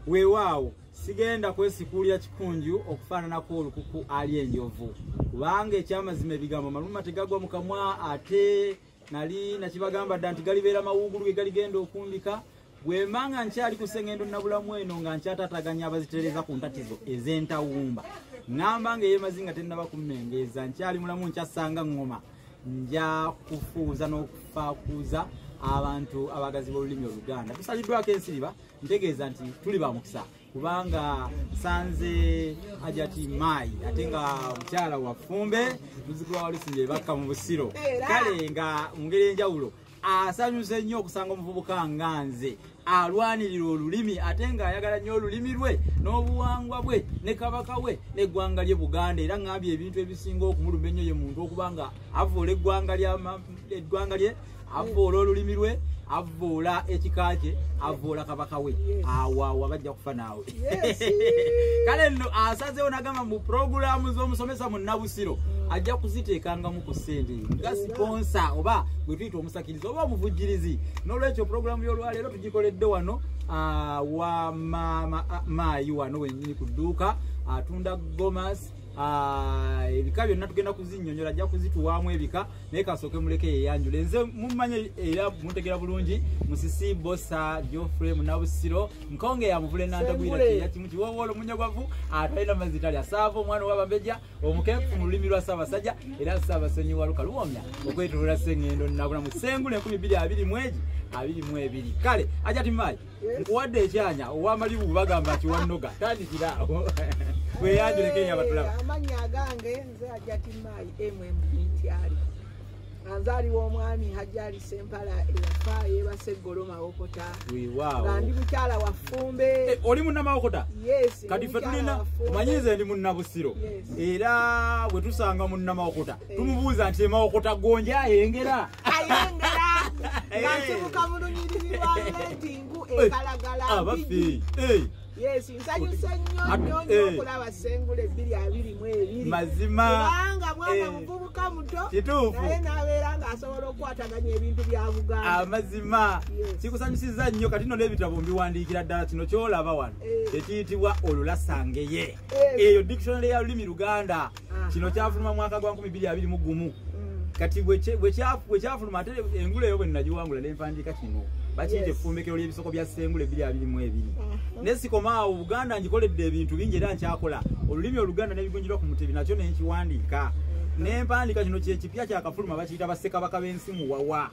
Weewaawo sigenda kwesikuulira kikunju okufaananako olukuku ali enjovu, kubanga ekyamazima ebigambo maluma tegagwa mu kamwa, ate nali nakibagamba dda nti galibeera mawuugulu ge galigenda okumbika. Bwemba nga nkyali ku Ssengendo Nabulamu eno nga nkyatataganya abazitereeza ku ntatizo ez'entawumba, ŋŋamba nga ey'emazinga tennaba kummengeeza, nkyali mulamu nkyassanga ŋŋoma, nja kufuuza n'okufaakuuza abantu abagazi b'olulimi Oluganda. Tusaliddwako ensiriba, ntegeeza nti tuli ba mukisa kubanga nsanze Hajati Maayi ate nga mukyala wa Ffumbe, muzzukulu wa Walusimbi ebakka mu Busiro. Kale nga mu ngeri enjawulo asanyuse nnyo okusanga omuvubuka nga nze alwanirira olulimi ate ng'ayagala nnyo olulimi lwe n'obuwangwa bwe ne kabaka we n'eggwanga lye Buganda. Era ŋŋambye ebintu ebisinga okumuluma ennyo ye muntu okuba nga avvoola eggwanga lye, avvoola olulimi lwe, avvoola ekika kye, avvoola kabaka we. Awo awo abajja kufa naawe. Kale nno asazeewo n'agamba mu pulogulaamu z'omusomesa mu Nabusiro ajja kuziteekangamu ku ssente nga siponsa oba gwe tuyita omusakirizi oba omuvujjirizi. N'olwekyo pulogulaamu y'olwaleero tugikoledde wano wa maama Maayi wano wennyini ku dduuka atunda gomas, ebika byonna tugenda kuzinnyonnyola, ajja kuzituwaamu ebika, naye kasooke muleke yeeyanjule. Nze mummanye era muntegera bulungi, Musisi Bosa Geoffrey Munabusiro, nkonge ya muvule nantagwira kyeya kimu kiwoowoolo munyogwavu atalina mazzi talya saava, omwana ow'Abambejja omukenkufu mu lulimi lwa Ssaabasajja era Ssaabasonyi wa Lukaluwomya okwetooloola Ssengendo Nabulamu Ssengule 2022. Kale Hajati Maayi, nkuwadde ekyanya ow'amalibu bagamba nti wannoga, tandikira awo weeyanjuleko eri abatulaba. Amannya agange nze Hajati Maayi MM Ali, nzaalibwa omwami Hajji Sempala eyafa yeebase eggolo Mawokota. Nga ndi mukyala wa Ffumbe. Oli munnamawokota? Yes. Kati ffe tulina omanyize ndi munnabusiro, era bwe tusanga munnamawokota tumubuuza nti emawokota gonja ayengera? Ayengera nga nsibuka mu lunyiriri lwa Lulentingu ekalagala. Abaffe. Yes, nsanyuse nnyo nnyo nnyo okulaba Ssengule 2022. Mazima. Kubanga mwana muvubuka muto, Kituufu. naye n'abeera ng'asobola okukwataganya ebintu bya Buganda. Amazima. Kikusanyusiza nnyo. Kati nno n'ebitabo mbiwandiikira ddala. Kino kyolaba wano ekiyitibwa Olulasangeye, eyo dictionary ya lulimi Luganda. Kino kyafuluma mwaka gwa 2021. Kati bwe kyafuluma, ate engule eyo bwe nagiwangula nempandiika kino bakiyita effumbekero ly'ebisoko bya Ssengule 2022. Naye sikoma awo, Buganda ngikoledde ebintu bingi era nkyakola. Olulimi Oluganda n'ebigunjirwa ku Mutebi nakyo nenkiwandiika nempandiika. Kino kyekipya kyakafuluma, bakiyita Bassekabaka b'Ensi Muwawa.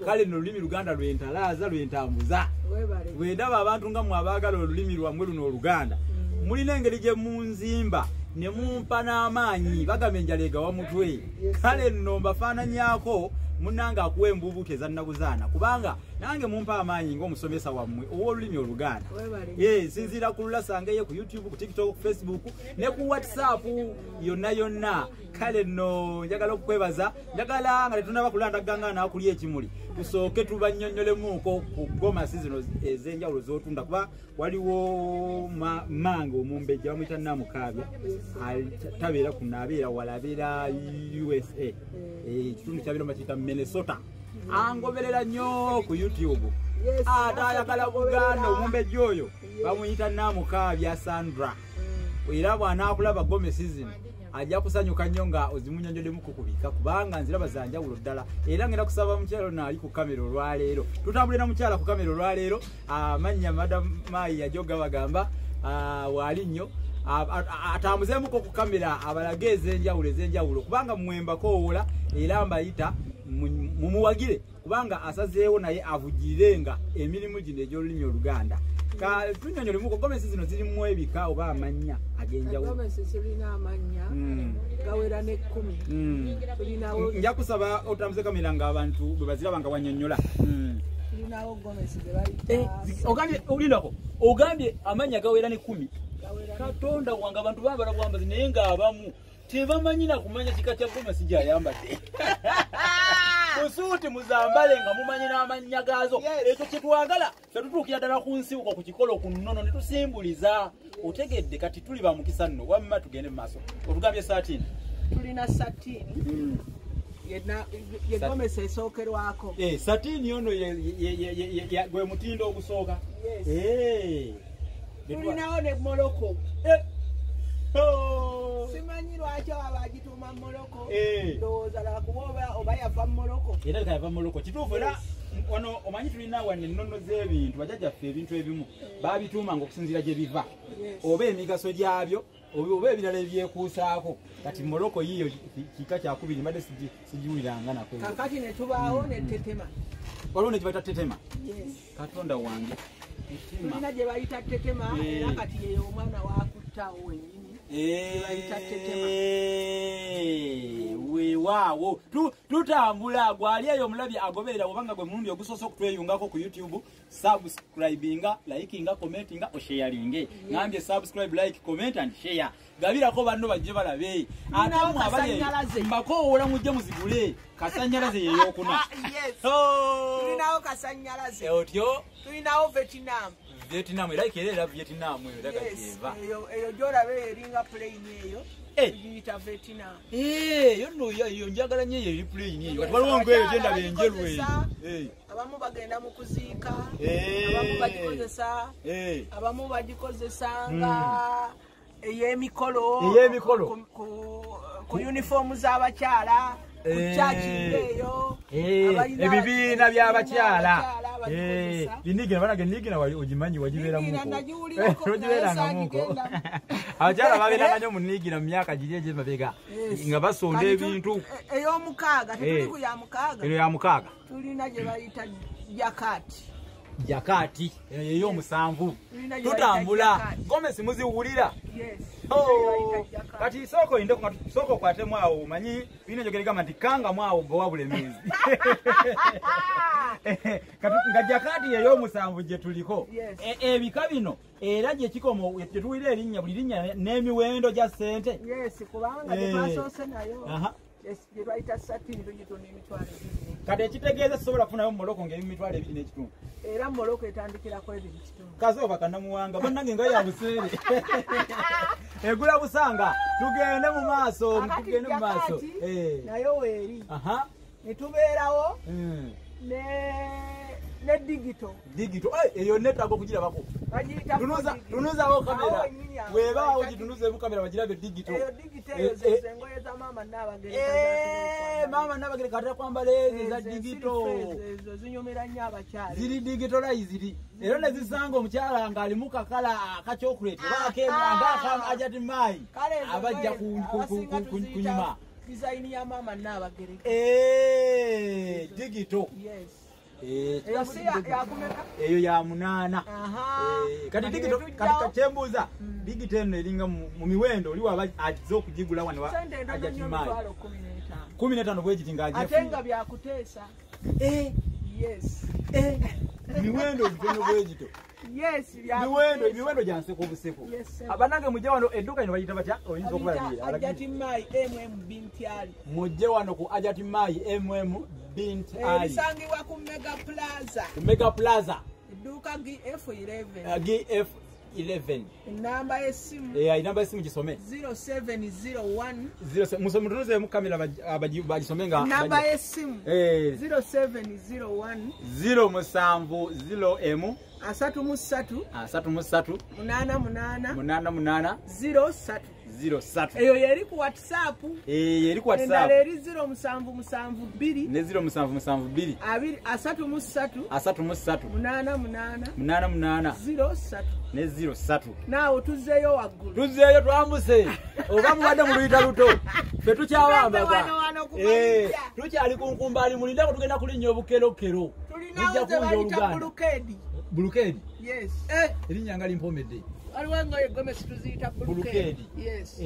Kale nno olulimi Luganda lwentalaaza, lwentambuza. Webale. Bwe ndaba abantu nga mmwe abaagala olulimi lwammwe luno Oluganda, mulina engeri gye munzimba ne mumpa n'amaanyi. Bagamba enjala egawa mutwe. Kale nno mbafaananyaako munnange akuwa embuubuuto eza Nabuzaana, kubanga nange mumpa amaanyi ng'omusomesa wammwe ow'olulimi Oluganda. Webale. Sinziira ku Lulasangeye ku YouTube, ku TikTok, ku Facebook ne ku WhatsApp yonna yonna. Kale nno njagala okukwebaza, njagala nga tetunaba kulandaga nga naakulya ekimuli, tusooke tubannyonnyolemuuko ku gomasi zino ez'enjawulo z'otunda, kuba waliwo mange omumbejja bamuyita Namukaabya, tabeera kuno, abeera wala, abeera USA, ekitundu kyabeera bakiyita Minnesota, angoberera nnyo ku YouTube. Ate ayagala Buganda. Omumbejja oyo bamuyita Namukaabya Sandra, era bw'anaakulaba gomesi zino ajja kusanyuka nnyo nga ozimunyonyoddemu kukubika, kubanga nziraba za njawulo ddala. Era ngenda kusaba mukyala ono ali ku kamera olwaleero, tutambule na mukyala ku kamera olwaleero. Amannya Madam Maayi yajoga bagamba waali nnyo, atambuzeemuko ku kamera abalage ez'enjawulo ez'enjawulo, kubanga mwembakoowola era mbayita mumuwagire, kubanga asazeewo naye avugirirenga emirimu gino egy'olulimi Oluganda. Tunyonyolemuko, gomesi zino zirimu ebika oba amannya ag'enjawulo? Gomesi zirina amannya gawera n'ekkumi. Tulinawo Nja kusaba otambuze kamera ng'abantu bwe baziraba nga wanyonnyola. Tulinawo gomesi ze bayita Ogambye, olindako, ogambye amannya gawera n'ekkumi? Gawera. Katonda wange, abantu bambala bwambazi naye ng'abamu tebamanyi na kumanya kika kya gomesi gyayambadde. Busuuti muzambale nga mumanyi n'amannya gaazo. Ekyo kyetwagala ffe, tutuukira ddala ku nsibuko, ku kikolo, ku nnono ne tusimbuliza. Otegedde? Kati tuli ba mukisa nno. Wamma tugende mu maaso, otugambye saatini. Tulina satini, yenna ye gomesi esookerwako. Satini ono gwe mutindo ogusooka. Yes. Tulinawo ne Morocco. Simanyi lwaki abagituuma Morocco. Ndowooza lwakuba oba yava Morocco. Era leka yava Morocco. Kituufu era wano omanyi tulina wano ennono z'ebintu, bajjajjaffe ebintu ebimu babituumanga okusinziira gye biva oba emigaso gyabyo oba ebirala ebyekuusaako. Kati Morocco yiyo kika kyakubiri mbadde sigiwuliranga nako. Kakati ne tubaawo ne tetema. Waliwo ne gye bayita tetema. Katonda wange. Tulina gye bayita tetema era kati yeyo omwana wakuttaawo wennyini. Weewaawo tutambula gwali eyo omulabi agoberera obanga gwe mulundi ogusoose okutweyungako ku YouTube, subscribinga, likinga, commentinga, osharinge. Ngambye subscribe, like, comment and share. Gabirako banno bajje balabe. Ate mmwe abali mbakowoola mujje muzigule. Kasannyalaze yeeyokuna. Tulinawo kasannyalaze. Otyo tulinawo Vietnam. Vietnam era era Vietnam eyo daga kyeva. Eyo gy'olaba eringa plane eyo. Tugiyita Vietnam. Yo nno yo njagala nnyo eyo eri plane eyo. Kati waliwo engoye gyendaba enjeru eyo. Abamu bagenda mu kuziika, abamu bagikozesa, abamu bagikozesa nga ey'emikolo. Ey'emikolo. Ku uniform z'abakyala, ku church eyo. Ebibiina by'abakyala. Nigina banange nigina ogimanyi wagibeeramuko. Ogibeerangamuko. Abakyala babeeranga nnyo mu nigina mu myaka giri egy'emabega nga basonda ebintu. Ey'omukaaga, tetuli ku ya mukaaga. Eno ya mukaaga. Tulina gye bayita jakati. Jakati eno y'omusanvu. Tutambula. Gomesi muziwulira. Kati sooka oyindeko sooka okwatemu awo omanyi birina enjogera egamba nti kangamu awo bwe Bulemeezi. Nga jakati ey'omusanvu gye tuliko. Ebika bino era gye kikoma gye tuwulira erinnya buli linnya n'emiwendo gya ssente. Yes, kubanga gye twasoose nayo gye bayita satini tugitunda 20,000. Kati ekitegeeza tusobola kufunayo mu Morocco ng'eri mu 25,000. Era Morocco etandikirako 2.5. Kazooba kannamuwanga bannange nga ya buseere. Egula busanga tugende mu maaso, tugende mu maaso. Nayo weeri. Ne tubeerawo ne digital. Digital eyo neetaaga okugirabako. Tunuzaawo kamera. Weebaawo gitunuzeemu kamera bagirabe digital. Eyo digital eyo ze engoye za maama Nnaabagereka. Maama Nnaabagereka atera kwambala ezo eza digital. Ezo zinyumira nnyo abakyala. Ziri digitalized. Era ne zisanga omukyala ng'alimu kakala aka chocolate oba Hajati Mai abajja kunyuma. Design ya maama Nnaabagereka. Digital. Yes. Eyo ya 8. Kati digital kati kyembuuza digital eno eringa mu miwendo oli waba azze okugigula wano Hajati Mai. 15 bwegiti ng'agifunye. Ate nga byakuteesa. Yes. Miwendo mitono bwegito. Yes, miwendo gya nseko buseko. Abanange mujje wano edduuka lino bayita batya? Oyinza okubalabirira. Hajati Mai MM Binti Ali. Mujje wano ku Hajati Mai MM Binti Ali. Erisangibwa ku Mega Plaza. Ku Mega Plaza. Edduuka GF11. GF11. Enamba y'essimu. Enamba y'essimu gisome. 0701. Mutunuzeemu kamera bagisome nga. Enamba y'essimu. 0701. 07 0M. 33. 33. 88. 88. 03. 03. Eyo yeri ku WhatsApp. Yeri ku WhatsApp. Endala eri 0772. Ne 0772. 233. 33. 88. 88. 03. Ne 03. Naawe tuzzeeyo waggulu. Tuzzeeyo twambuse. Oba mubadde mu luyita luto. Ffe tukyawambaga. Tukyali ku nkumbaali mulindako tugenda kulinnya obukerokero. Tulinawo ze bayita bulukedi. Bulukedi? Yes. Erinnya nga limpomedde. Waliwo engoye gomesi tuziyita bulukedi. Yes.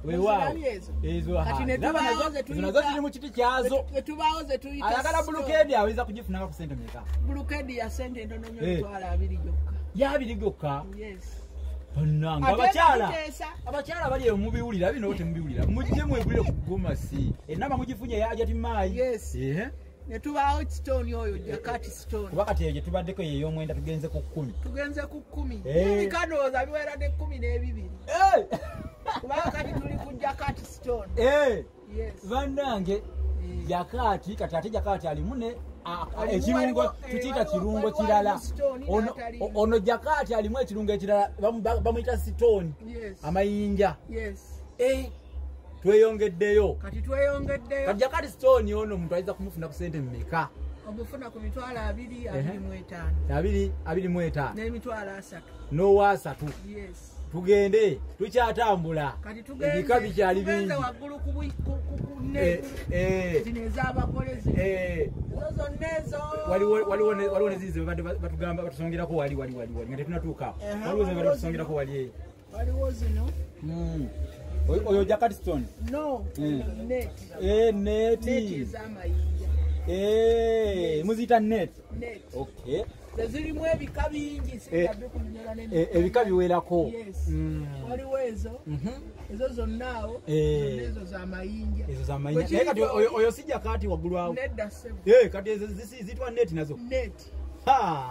Weewaawo. Ezo nazo ziri mu kiti kyazo. Tubaawo ze tuyita. Ayagala bulukedi aweza kugifunako ku ssente mmeka? Bulukedi ya ssente entono nnyo 20,000 gyokka. Ya 20 gyokka? Yes. Bannange abakyala bali eyo mubiwulira bino temubiwulira. Mujje mwegulire ku gomasi. Enamba mugifunye ya Hajati Mai. Yes. Ne tubaawo stone oyo jakati stone. Kuba kati eyo gye tubaddeko y'ey'omwenda tugenze ku 10. Tugenze ku 10. Ebikandooza biwera ne 12. Kubanga kati tuli ku jakati stone. Yes. Bannange jakati kati ate jakati alimu ne Ekirungo tukiyita kirungo kirala. Ono jakaati alimu ekirungo ekirala bamuyita stone. Amayinja. Tweyongeddeyo. Kati tweyongeddeyo. Kati jakaati stone ono omuntu ayinza kumufuna ku sente mmeka? Omufuna ku mitwalo 2 25. 2 25. N'emitwalo 30. N'owaasatu. Yes. Tugende tukyatambula. Kati tugende. Ebika bikyali bingi. Tugenze waggulu ku zino ez'abagole zino. Ezo zonna ezo. Waliwo nezizi zebadde batugamba batusongerako wali wali wali wali nga tetunatuuka. Waliwo zebadde batusongerako wali eyo. Waliwo zino. Oyo jakaati stone? No, net. Net. Net ez'amayinja. Muziyita net? Net. Okay. Zirimu ebika bingi sijja Ebika biwerako. Yes. Waliwo ezo. Ezo zonna awo. Zonna ezo z'amayinja. Ezo z'amayinja. Naye kati oyo si jakaati waggulu awo. Nedda ssebo. Kati ezo ziyitibwa net nazo? Net.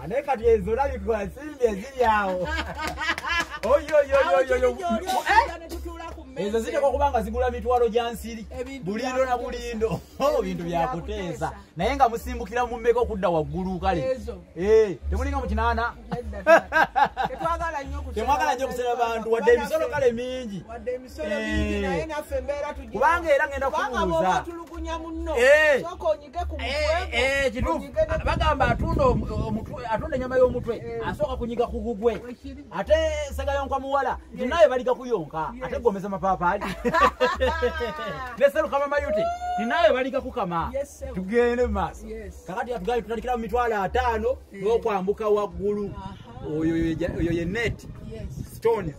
Naye kati ezo olabika nsimbi eziri awo. Oyo. Ezo ziteekwa okuba nga zigula mitwalo gya nsiri. Bulindo na bulindo. Bintu byakuteesa. Naye nga musimbukira mu mmeka okudda waggulu kale. Temulinga mu 8. Temwagala nnyo okusera bantu wadde emisolo kale mingi. Wadde emisolo mingi naye naffe embeera tugira. Kubanga era ngenda kubuuza. Kubanga bw'oba otulugunya munno, sooka onyige ku mutwe. Kituufu. Bagamba atunda ennyama y'omutwe asooka kunyiga ku gugwe. Ate segayonka muwala nti naye baliga kuyonka ate gomeza mapaapaali. Ne serukama mayute nti naye baliga kukama. Tugende mu maaso. Kakati atugaye tutandikira mu mitwalo 5 n'okwambuka waggulu. Oyo ye net. Stones.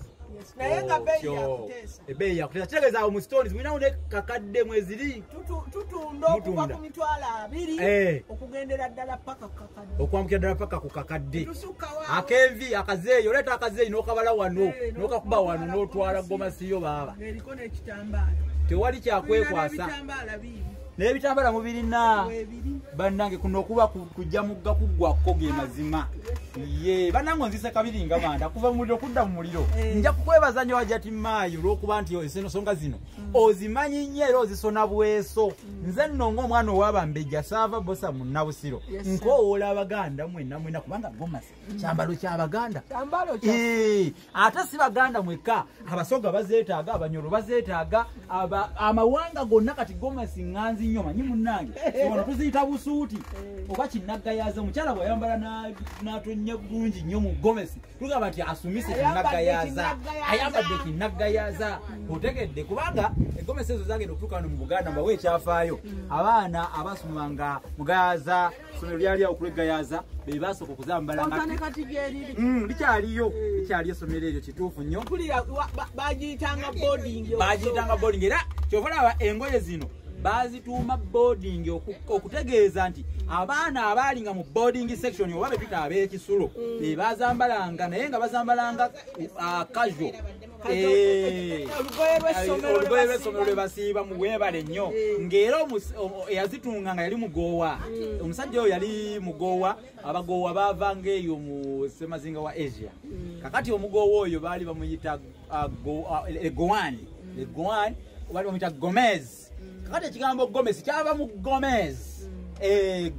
Naye nga bbeeyi yakuteesa. Ebbeeyi yakuteesa. Kitegeeza awo mu stones mulinawo ne kakadde mweziri. Tutunda okuva ku mitwalo 2 okugendera ddala paka ku kakadde. Okwambukira ddala paka ku kakadde. Akenvi akazeeyi oleeta akazeeyi n'okabala wano n'okakuba wano n'otwala gomasiyo baaba. Eriko n'ekitambaala. Tewali kyakwekwasa. N'ebitambala mubirina. Bannange kuno okuba kujja mugga kuggwako ge mazima. Ye bannange onzise kabiri nga manda kuva mu muliro kudda mu muliro. Nja kukwebaza nnyo Hajati Maayi olw'okuba nti ensonga zino ozimanyi nnyo era ozisona bweso. Nze nno ng'omwana ow'abambejja saava bosa munnabusiro nkoowoola Abaganda mwenna mwenna kubanga gomasi kyambalo ky'Abaganda. Ate si Baganda mwekka, Abasoga bazeetaaga, Abanyoro bazeetaaga, amawanga gonna kati gomasi ŋŋanzi nnyo manyi munnange. Ono tuziyita busuuti oba kinnaggayaza. Omukyala bw'ayambala n'atonnya bulungi nnyo mu gomesi tugamba nti asumise kinnaggayaza, ayambadde kinnaggayaza. Otegedde kubanga egomesi ezo zagenda okutuuka wano mu Buganda mbawe ekyafaayo. Abaana abasomanga mu Gayaza, essomero lyali awo ku lw'Egayaza, be basooka okuzambala nga likyaliyo, likyaliyo essomero eryo kituufu nnyo. Bagiyitanga boarding. Bagiyitanga boarding era kyova olaba engoye zino bazituuma boarding okutegeeza nti abaana abaalinga mu boarding section oba be tuyita ab'ekisulo be bazambalanga, naye nga bazambalanga casual. Olugoye lw'essomero lwe basiiba mu weebale nnyo. Ng'era eyazitunga nga yali mugoowa. Omusajja oyo yali mugoowa, abagoowa baavanga eyo mu ssemazinga wa Asia. Kakati omugoowa oyo baali bamuyita Legoan. Legoan baali bamuyita Gomez. Kakati ekigambo Gomez kyava mu Gomez.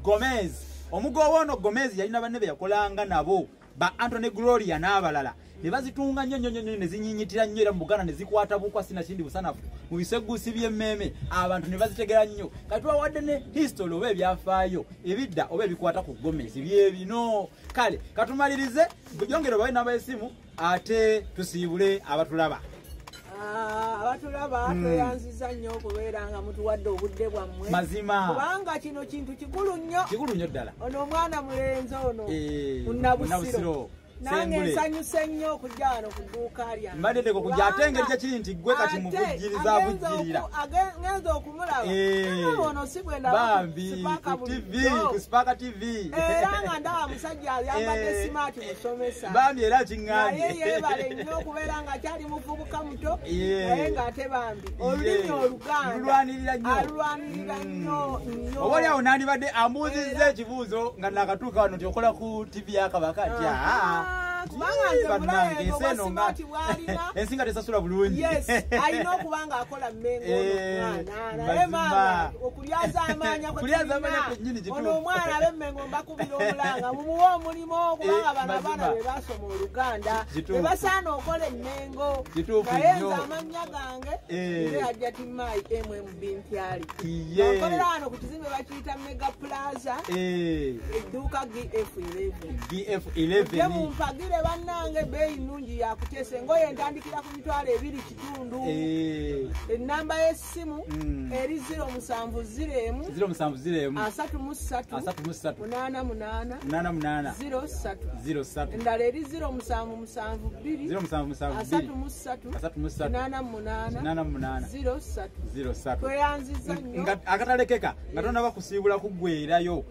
Gomez. Omugoowa ono Gomez yalina banne be yakolanga nabo ba Anthony Gloria n'abalala. Ne bazitunga nnyo nnyo nnyo ne zinyinyitira nnyo era mu Buganda ne zikwata bukwa sinakindi busanafu mu biseguusi by'emmeeme abantu ne bazitegera nnyo. Kati twawadde ne history oba ebyafaayo ebidda oba ebikwata ku Gomez byebino. Kale katumalirize yongera obawe namba y'essimu ate tusiibule abatulaba. Abatulaba tweyanziza nnyo okubeera nga mutuwadde obudde bwammwe. Mazima. Kubanga kino kintu kikulu nnyo. Kikulu nnyo ddala. Ono omwana mulenzi ono Munnabusiro. Nange nsanyuse nnyo okujja wano ku dduuka lyange. Mbadde nteekwa okujja ate engeri gye kiri nti ggwe kati muvujjiriza avujjirira. Ngenze okumulaba. Ono si gwe ndaba ku TV, ku Spark TV. Era nga ndaba musajja ayambadde simaati musomesa. Bambi era kiŋŋambye. Naye yeebale nnyo okubeera nga akyali muvubuka muto. Naye ng'ate bambi olulimi Oluganda lulwanirira nnyo. Alulwanirira nnyo nnyo. Oba oli awo nandibadde ambuuzizza ekibuuzo nga nakatuuka wano nti okola ku TV ya Kabaka nti aa. Kubanga nze mulaye obwasimaati bwalina. Ensinga tesasula bulungi. Yes, alina okuba nga akola Mmengo ono omwana. Naye maama okulyaza amaanya kwe tulina. Ono omwana ab'Emmengo mbakubira omulanga mumuwe omulimu kubanga bano abaana be basoma Oluganda be basaana okola Emmengo. Naye nze amannya gange nze Hajjati Mai MMB Ntyali. Nkolera wano ku kizimbe bakiyita Mega Plaza. Edduuka GF11. GF11. Mumpagire bannange ebbeeyi nnungi yakuteesa. Engoye entandikira ku 2,250. Ennamba y'essimu eri 0701 0701 33 33 88 88 03 03. Endala eri 0772 0772 33 33 88 88 03 03. Tweyanzizza nnyo. Akatalekeka nga tonaba kusiibula kuggweerayo.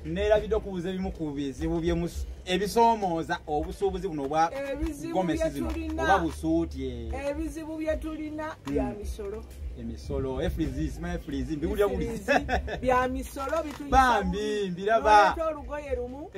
Neerabidde okubuuza ebimu ku bizibu ebisoomooza obusuubuzi buno obwa gomesi zino oba busuuti. Ebizibu bye tulina bya misolo. Emisolo, efrizi, sima efrizi, mbiwulira bulizi. Bya misolo bituyisa. Bambi, mbiraba. N'oleeta olugoye lumu,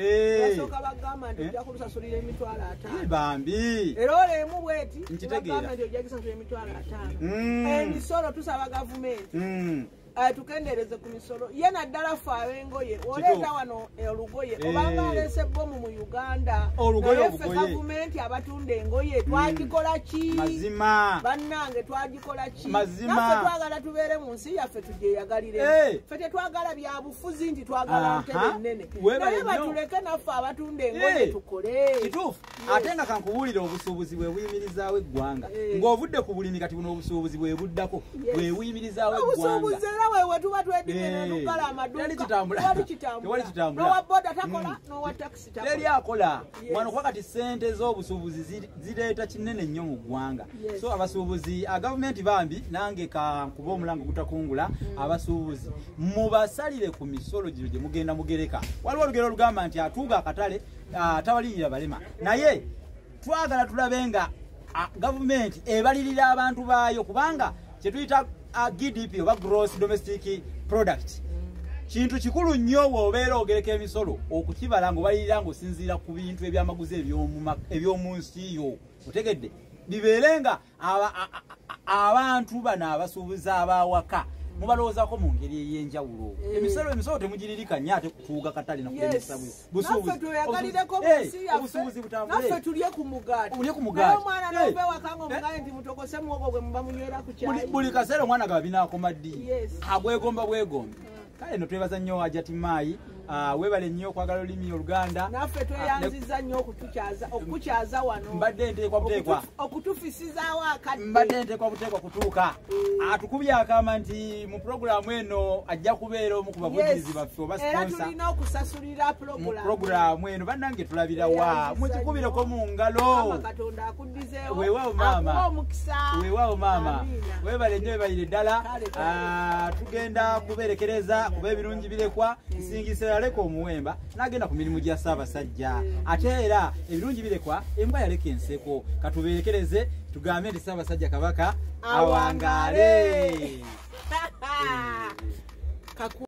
basooka bagamba nti ojja kulusasulira 50,000. Bambi. Era oleemu bweti, Nkitegeera. bagamba nti ojja kusasulira 50,000. Emisolo tusaba gavumenti. Tukendeereze ku misolo. Ye naddala ffe ab'engoye, oleeta wano olugoye, obanga aleese bbomu mu Uganda. Olugoye Naye ffe obugoye. gavumenti abatunda engoye twagikola ki? Mazima. Bannange twagikola ki? Mazima. Naffe twagala tubeere mu nsi yaffe tugyeyagaliremu. Ffe tetwagala bya bufuzi nti twagala ntebe nnene. Weebale Naye nnyo. batuleke naffe abatunda engoye tukole. Kituufu. Ate nga kankubuulire obusuubuzi bwe buyimirizaawo eggwanga. Ng'ovudde ku bulimi kati buno obusuubuzi bwe buddako bwe buyimirizaawo eggwanga. Obusuubuzi era wewe tuba twedimye ne tuggala amaduuka. Tewali kitambula. Tewali kitambula. Tewali kitambula. N'owa boda takola, n'owa takisi takola. Teri akola. Yes. Wano kuba kati ssente z'obusuubuzi zireeta kinene nnyo mu ggwanga. Yes. So abasuubuzi, gavumenti bambi nange kankuba omulango gutakungula, abasuubuzi mubasalire ku misolo gino gye mugenda mugereka. Waliwo olugero olugamba nti atuuga akatale tabalirira balema. Naye twagala tulabe nga gavumenti ebalirira abantu baayo kubanga kye tuyita GDP oba gross domestic product. Kintu kikulu nnyo bw'obeera ogereka emisolo okukibala ng'obalirira ng'osinziira ku bintu ebyamaguzi eby'omu nsi yo. Otegedde bibeere nga abantu bano abasuubuzi ab'awaka mubalowoozaako mu ngeri ey'enjawulo. Emisolo temugiririka nnyo ate kutuuga katale na kulemesa busuubuzi. Naffe tweyagalireko mu nsi yaffe. Obusuubuzi butambule. Naffe tulye ku mugaati. Tulye ku mugaati. Naye omwana n'ova ewaka ng'omugaye nti mutokose muwogo gwe muba munywera ku kyayi. Buli kaseera omwana gaba binaakoma ddi? Agwegomba bwegombi. Kale nno twebaza nnyo Hajjati Mai. Weebale nnyo okwagala olulimi Oluganda. Naffe tweyanzizza nnyo okukyaza wano. Mbadde nteekwa buteekwa. Okutufisizaawo akadde. Mbadde nteekwa buteekwa kutuuka. Atukubye akama nti mu pulogulaamu eno ajja kubeera omu ku bavugizi baffe oba Era sponsor. tulina okusasulira Mu pulogulaamu eno bannange tulabira wa? Mukikubireko mu ngalo. Mukama Katonda akuddizeewo. Weewaawo maama. Akuwe omukisa. Weewaawo maama. Amiina. Weebale nnyo weebalire ddala. Kale, kale. Tugenda kuberekereza kuba ebirungi birekwa. Nsingisira yaleka omuwemba n'agenda ku mirimu gya Ssaabasajja. Ate era ebirungi birekwa embwa yaleka enseko. Katuberekereze tugambe nti Ssaabasajja Kabaka awangaale. Kaku